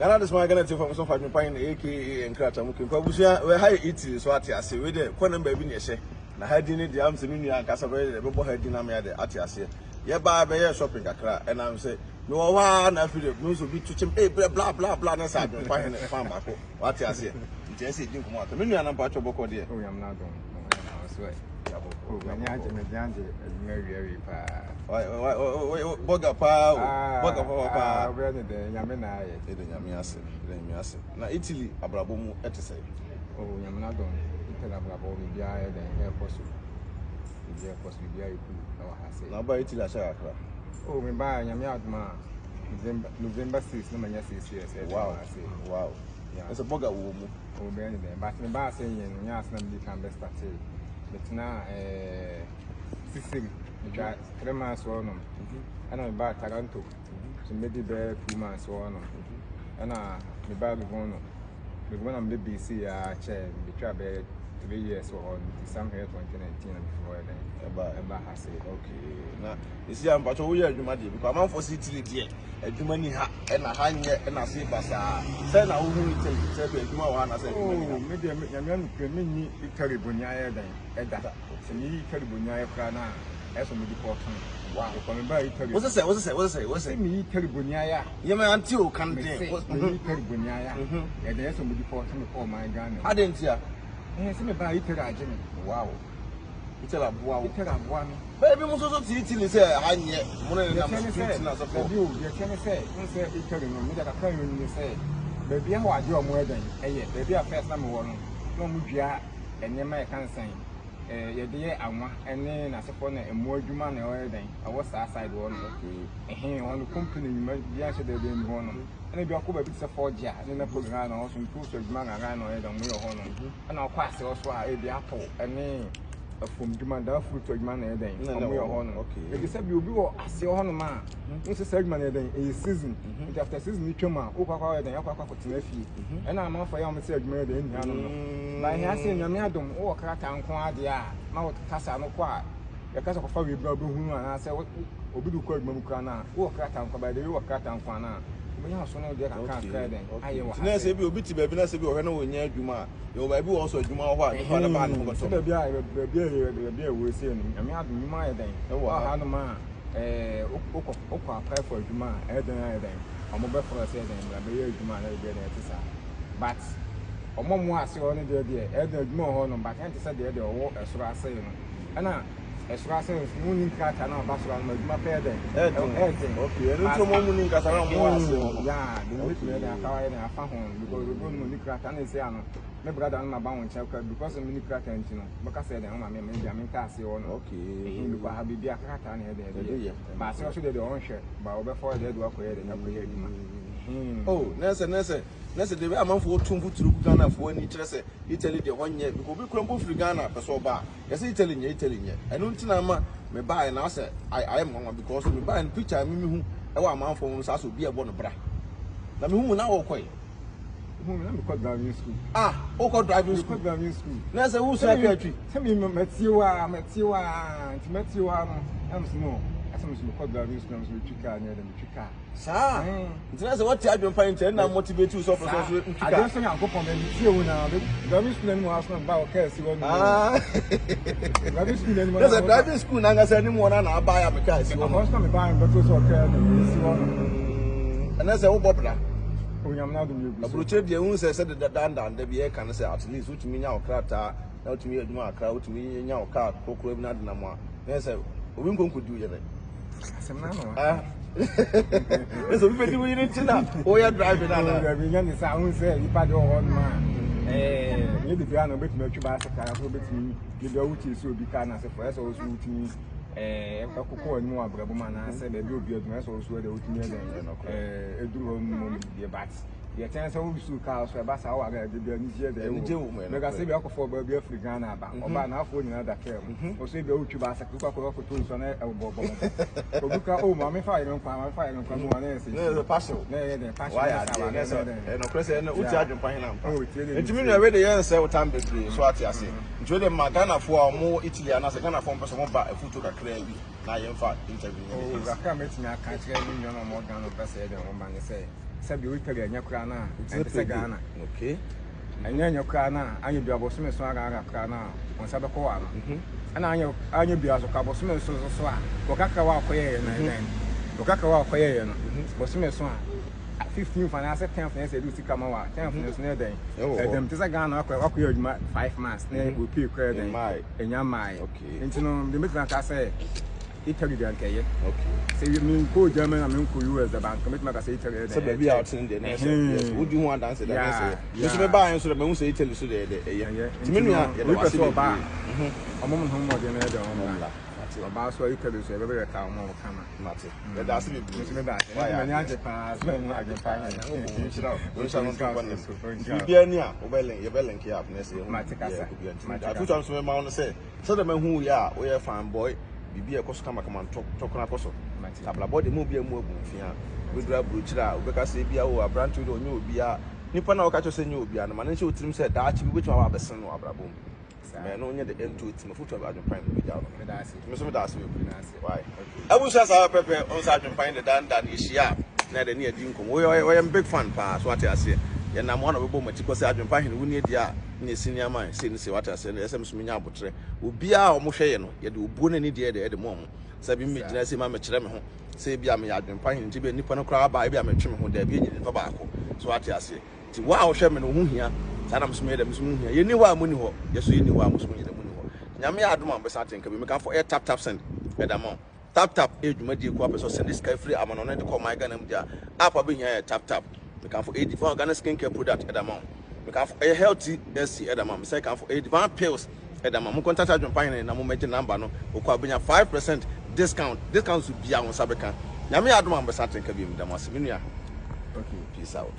Ghana this man Ghana tiefo so fa dwempa ne aka nkrata mu kenkwa abusua wɛ ha yɛ Italy so ate ase wei deɛ kɔ nam baabi ne ɛhyɛ na ha din ne deɛ am sɛ me nua ankasa bɛyɛ deɛ bɛbɔ ha din na me ade ate aseɛ yɛbaa bɛyɛ shopping kakra ɛnam sɛ mewɔ hɔ a na afei deɛ me nso bi to kyɛm ee brɛ bla bla bla ne sɛ adwempa hene fan baako wate aseɛ nti ɛsɛ ɛdi nkɔmmɔ aka me nua na mpatwɔ bɔkɔ deɛ. Oh, yam na dɔn so ɛ m'ani agye me de agye adwuma awia wei paa. Bɔga paa o bɔga paa paa. Wobɛyɛ ne dɛn nyame na ayɛ. Ɛda nyame ase ɛda nyame ase na Italy abrabɔ mu ɛte sɛ. Oh nyame na dɔn Italy abrabɔ biribiara yɛ dɛn ɛkɔ so biribiara ɛkɔ so biribiara yɛ cool ɛwɔ ha sɛ. Na ɔba Italy ahyɛ kakra. Oh me ba nyame adom a November November 6 na manya 6 years ɛwɔ ha sɛ. Wow. Ɛsɛ bɔga wɔ mu. Oh bɛyɛ ne dɛn but me ba sɛ yɛn no nyɛ ase na medi kan bɛ starte metena ɛɛ Sicily metwa 3 months wɔ nom ɛna me ba Taranto so medi bɛyɛ 2 months wɔ nom ɛna me ba Livorno. Livorno mede besi ya kyɛ metwa bɛyɛ 3 years wɔ hɔ nti somewhere 2019 na mefiri hɔ yɛ dɛn ɛba ɛba ha se. Okay, na esi a mpatwɔ woyɛ adwuma deɛ because amanfoɔ si Italy deɛ adwuma ni ha ɛna ha nyɛ ɛna se basaa sɛ na wohu Italy sɛ bi adwuma wɔ ha na sɛ adwuma ni ha. Oh, me deɛ nyame anokura menyi Italy boni ayɛ dɛn ɛda sɛ meyi Italy boni ayɛ koraa no a ɛsɛ mede kɔɔto no. Because me baa Italy Wosɛ sɛ wosɛ sɛ wosɛ sɛ wosɛ sɛ meyi Italy boni ayɛ a yɛmɛ ante o kan den. Mese meyi Italy boni ayɛ a yɛde ɛsɛ mede kɔɔto me kɔɔ ɔman Ghana mu. Ade nti a ɛhɛ sɛ mebaa Italy agye me. Wow, Italy aboa wo. Italy aboa me. Bɛyɛ bi mo nso so te Italy sɛ ha nyɛ mo ne deɛ nenam kyɛ ne street sɛ na sɛ baabi o deɛ kyɛ ne sɛ n sɛ Italy no mede kakra yɛ ne sɛ baabi a wɔ adeɛ a ɔmo yɛ dɛn ɛyɛ baabi a first na mewɔ no na ɔmo dua nneɛma yɛ kansan yɛde yɛ anwa ɛne n'asefoɔ na mmoa adwuma na ɛwɔ dɛn ɛwɔ saa side hɔ no. Ɛhɛn hɔ no company nnwuma bi ahyɛ dɛ bi hɔ no ɛna bi akɔ baabi te sɛ Foggia ne Napoli ha na ɔso ntoso adwuma kakra na ɔyɛ dɛn ɔmo yɛ hɔ no ɛna ɔkɔ ase hɔ so a ebi apple ɛne afom dwuma daa fruit adwuma na ɛyɛ dɛn ɔmo yɛ hɔ no. Ebi sɛ bi obi wɔ ase hɔ nom a n sɛ saa adwuma no yɛ dɛn ɛyɛ season nti after season no twam a wokɔ akɔ ayɛ dɛn akɔ akɔ akɔtena fie ɛna amanfoɔ yɛ a wɔn sɛ adwuma yɛ dɛn ɛnni hanom no na ɛhia sɛ nyame adom wowɔ krataa nko adeɛ a na wo kasa no kɔ a yɛka sɛ kɔfa wei bra wobɛhunu anaasɛ obi de kɔ adwuma mu koraa no a wowɔ krataa nko bɛyɛ de wowɔ krataa nko ana a wobɛnya so no deɛ kakra kakra yɛ dɛn ayɛ wɔ ha sɛ sɛ bi obi te baabi na sɛ bi ɔhwɛ na wɔnya adwuma a yɛwɔ baabi wɔ sɔ adwuma wɔ hɔ a nipa no baa ne ho bɛtɔ sɛ baabi a baabi a baabi a ɛwɔ sie no nyame adom nnwuma ayɛ dɛn ɛwɔ ha nom a wokɔ wokɔ apply for adwuma a ɛyɛ dɛn ayɛ dɛn ɔmo bɛfrɛ sɛ dɛn bra bɛyɛ adwuma a na baabi dɛn ɛte saa but ɔmo mo ase hɔ no deɛ deɛ ɛyɛ dɛn adwuma wɔ hɔ nom but ɛnte sɛ deɛ deɛ ɔwɔ ɛsoro ase no ɛna ɛsoro ase no nso wonni nkrataa na ɔba soro ano adwuma pɛɛ dɛn ɛɛden. Okay, ɛno nti ɔmo mu ni nkrataa na ɔmo wɔ ase hɔ no. Yaa de mo betumi ɛdɛn afa ayɛ dɛn afa ho because obi no ni krataa na esi ano me brother no ma ba wɔn nkyɛn kora because me ni krataa nti no bɛka sɛ ɛdɛn ɔma me me bia me nka ase hɔ no. Ɛhɛn because ha biribi akrataa na ɛdɛn ɛde yɛ ba ase hɔ so deɛ deɛ ɔnhwɛ ba ɔbɛfa ɔde ɛde wakɔyɛ dɛn akɔyɛ adwuma. Oh, nɛsɛ nɛsɛ nɛsɛ de bɛ amanfoɔ tu mfuturo gu Ghanafoɔ ani kyerɛ sɛ Italy deɛ hɔ nyɛ because obi kura mpo firi Ghana pɛ sɛ ɔba a yɛsɛ Italy nyɛ Italy nyɛ ɛno nti na ama me baeɛ na asɛ ayɛ me nwanwa because me baeɛ no picture a me mehu ɛwɔ amanfoɔ ho saa sɛ obi a ɛbɔ no bra na mehu mu na wɔkɔe. Hu na mekɔ driving school. Ah, wokɔ driving school. Mekɔ driving school. Na sɛ wosua kaa twi. Sɛ mi mɛtie wa mɛtie wa nti mɛtie wa no ɛna mo no ɛsɛ mo so mekɔ driving school na mo so metwi kaa ne ɛdɛ metwi kaa. Saa nti na sɛ wɔte adwene pa nkyɛn na motivate wo sɛ ɔpɛ sɛ ɔso ntwi kaa. Adeɛ nso Nyankopɔn bɛ metie wo na driving school anim hɔ aso na ba wɔ kaa si hɔ no. Driving school anim hɔ. Na sɛ driving school nankasa anim hɔ na na aba ya me kaa si hɔ no. Ɔhɔ nso na me ba bɛto sɛ ɔkaa na si hɔ no. Ɛnɛ sɛ wobɔ bra. Onyam na adom yɛ gu so. Aburokyire deɛ wohu sɛ sɛ dandan da bi ɛka no sɛ at least wotumi nya wo krataa na wotumi yɛ adwuma akra wotumi nya wo kaa korokoro bi na adenam a na sɛ obi nkonkodi wo yere. Asɛm na ano. Ah. Ɛsɛ obi bɛdi wo yere nti na woyɛ driving ana? Dabi nya ne saa wohu sɛ nipa deɛ wɔ hɔ nom a ɛɛ nyɛ de biara na wobɛtumi atwi baasɛ kaa so wobɛtumi de bia wotie sɛ obi kaa no ase fo ɛsɛ wo so wotumi ɛkokɔ w'anim wɔ abrabɔ mu anaasɛ baabi obi adwuma ɛsɛ wo so ɛdeɛ wotumi ɛdɛn ɛduru hɔ nom deɛ but deɛ kyɛn sɛ wosu kaa so ɛba saa wɔ de bia anigyeɛ deɛ ɛwɔ mu mɛka sɛ bi akɔfɔ ɔbaa bi afiri Ghana aba ɔbaa n'afoɔ nyinaa da kaa mu ɔso bi awotwi baasa kɔ akɔ akɔtɔ nsuo na ɛbɔ bɔ obi ka o maame fa yɛrɛ nkwa maame fa yɛrɛ nkwa mu wa na yɛ sɛ na yɛ passion na yɛ dɛ passion wayɛ adeɛ na sɛ ɛnɔkorɛ sɛ ɛnɛ wotie adwempa hena mpa nti me nua wei de yɛn nsɛ wo tam bebree so ate ase nti wei de ma Ghanafoɔ a wɔwɔ Italy anaasɛ Ghanafoɔ mpɛ sɛ wɔba afutuo kakraa bi na yɛmfa interview no yɛ kakra mɛtumi aka kyerɛ me nua na ɔmɔ Ghana mpɛ sɛ yɛde wɔn ba ne sɛ. Sɛbi o Italy ɛnyɛ koraa no a, ɛnte sɛ Ghana. Okay. Ɛnyɛ ɛnyɛ koraa no a, anyɛ bi abosome so ara ara koraa no a, wɔn nsa bɛkɔ wɔ ano. Ɛna anyɛ anyɛ bi aso ka bosome so so so a, wɔkakra wɔ akɔyɛyɛ no ɛdɛn. Wɔkakra wɔ akɔyɛyɛ no, bosome so a, 15th anaasɛ 10th na ɛsɛ ɛde sika ma wɔ a, 10th no so na ɛdɛn. Ɛdɛm te sɛ Ghana wakɔ wakɔyɛ adwuma 5 months na wɔpie koraa ɛdɛn. Ɛnya mmae. Nti no, deɛ mɛtumi aka sɛ Italy deɛ anka ɛyɛ. Okay. Sɛ menkɔ Germany na menkɔ US da banka mɛtumi aka sɛ Italy ɛyɛ. Sɛ baabi a ɔtene deɛ na ɛsɛ yes wodi ho adanse da na ɛsɛ. Me nso mebaa nso dɛ mahu sɛ Italy so deɛ ɛyɛ ɛyɛ. Nti me nua yɛda wase bebree. Ɔmo mo ho mmɔden na ɛdɛ ɔmo mmra. Ɔbaa so a Italy so yɛbɛbɛyɛ ka ɔmo ɔmo kama. Mate. Yɛda ase bebree. Nso meda ase. M'ani agye paa so ɛho adwen paa. Nhyira wo. Nhyira no nto bɔne. Biribiara ni a wobɛ link yɛbɛ link up na ɛsɛ yɛhu. Mate kasa. Mate kasa. Afutu a nso mɛma wo no sɛ Sɛdeɛ mahu wo yi a woyɛ fine boy, biribi a ɛkɔ so kamakama ntɔ tɔkora kɔ so. Abrabɔ deɛ mu obi a mu agu mfea. Wobɛduru aburokyire a wobɛka sɛ ebia o aberante wo deɛ ɔnyɛ obiara. Nipa no a woka kyerɛ sɛ nyɛ obiara no ma no nhyɛ wo tirim sɛ daakye bi wobɛtumi aba abɛsen no wɔ abrabɔ mu. Ma ɛno nyɛ de ɛnto wo tirim. Afotu a adwempan no bɛgya wo no. Nti me nso meda ase bebree. Why? Abusua saa pɛpɛ ɔn sɛ adwempan de dan da no yɛhyia a na yɛde ne yɛdi nkɔmmɔ. Woyɛ ɔyɛ me big fan paa so wate aseɛ. Yɛnam hɔ na ɔbɛbɔ m'akyi kɔ sɛ adwempan hene wo nie deɛ a na yɛsi nneɛma a sei ne sei wate aseɛ no ɛsɛ me so menya abotrɛ. Obiara a wɔhwɛ yɛ no yɛde obuo ne anidie yɛde ɛde ma wɔn. Sɛ bi megyina sei ma mekyerɛ me ho sɛ ebi a meyɛ adwempa hene nti bi nipa no koraa ba ebi a metwe me ho daabi ɛnyɛ nipa baako so wate aseɛ. Nti wo a wohwɛ me no wo ho hia saa na me so meyɛ dɛ me so mo hia. Yɛnni hɔ a monni hɔ yɛ so yɛnni hɔ a mo so monyɛ dɛ monni hɔ. Nyame yɛ adom a mobɛsan ate nka bi mekamfo ɛyɛ tap tap send ɛda ma wo. Tap tap ɛyɛ dwumadie kuo a pɛ sɛ ɔsɛnde sika firi amanɔne de kɔ ɔman Ghana mu deɛ a app a wobɛhia yɛ tap tap. Mekamfo ɛyɛ Divine Organic Skin Care Product ɛda ma wo. Mekamfo ɛyɛ Healthy SC ɛda ma wo. Mesan kamfo ɛyɛ Divine Pills ɛda ma wo. Mo contact Adwempa Hene na mo mmɛgye number no. Wokɔ a wobɛnya 5% discount. Discount nso biara wo nsa bɛka. Nyame yɛ adom a mobɛsan ate nka bio. Meda mo ase me nua. Okay. Peace out.